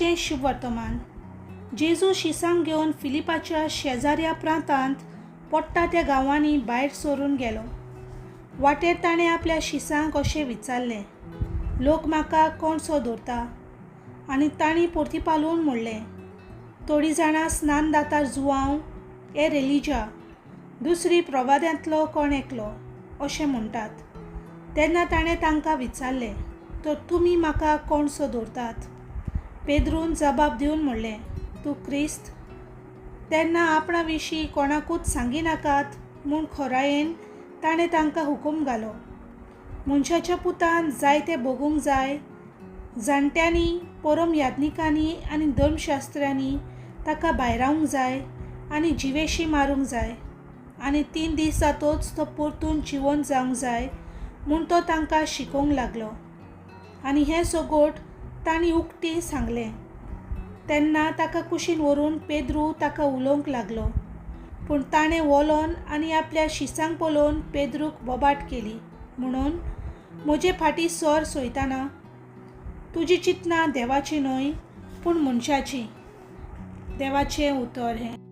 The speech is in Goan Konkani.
जेजूचें शुभवर्तमान. जेजू शिसांक घेवन फिलिपाच्या शेजाऱ्या प्रांतांत पडटा त्या गांवांनी भायर सरून गेलो. वाटेर ताणें आपल्या शिसांक अशें विचारलें, लोक म्हाका कोण सो धरता? आनी तांणी परतीपालून म्हणलें, थोडीं जाणां स्नान दातार जुवांव एर एलिजा, दुसरी प्रवाद्यांतलो कोण एकलो अशें म्हणटात. तेन्ना ताणें तांकां विचारलें, तर तुमी म्हाका कोण सो धरतात? पेद्रून जबाब दिवन म्हणलें, तूं क्रिस्त. तेन्ना आपणा विशीं कोणाकूच सांगिनाकात म्हूण खोरायेन ताणें तांकां हुकूम घालो. मनशाच्या पुतान जायते भोगूंक जाय, जाणट्यांनी, परम याज्ञिकांनी आनी धर्मशास्त्र्यांनी ताका भायरावंक जाय आनी जिवेशी मारूंक जाय आनी 3 दीस जातोच तो परतून जिवन जावंक जाय म्हूण तो तांकां शिकोवंक लागलो. आनी हें सगोट तांणी उक्ती सांगलें. तेन्ना ताका कुशीन व्हरून पेद्रू ताका उलोवंक लागलो, पूण ताणें वोलोन आनी आपल्या शिसांक पळोवन पेद्रूक बोबाट केली म्हणून, म्हजे फाटीं सर सोयताना, तुजी चिंतनां देवाची न्हय पूण मनशाची. देवाचें उतर हें.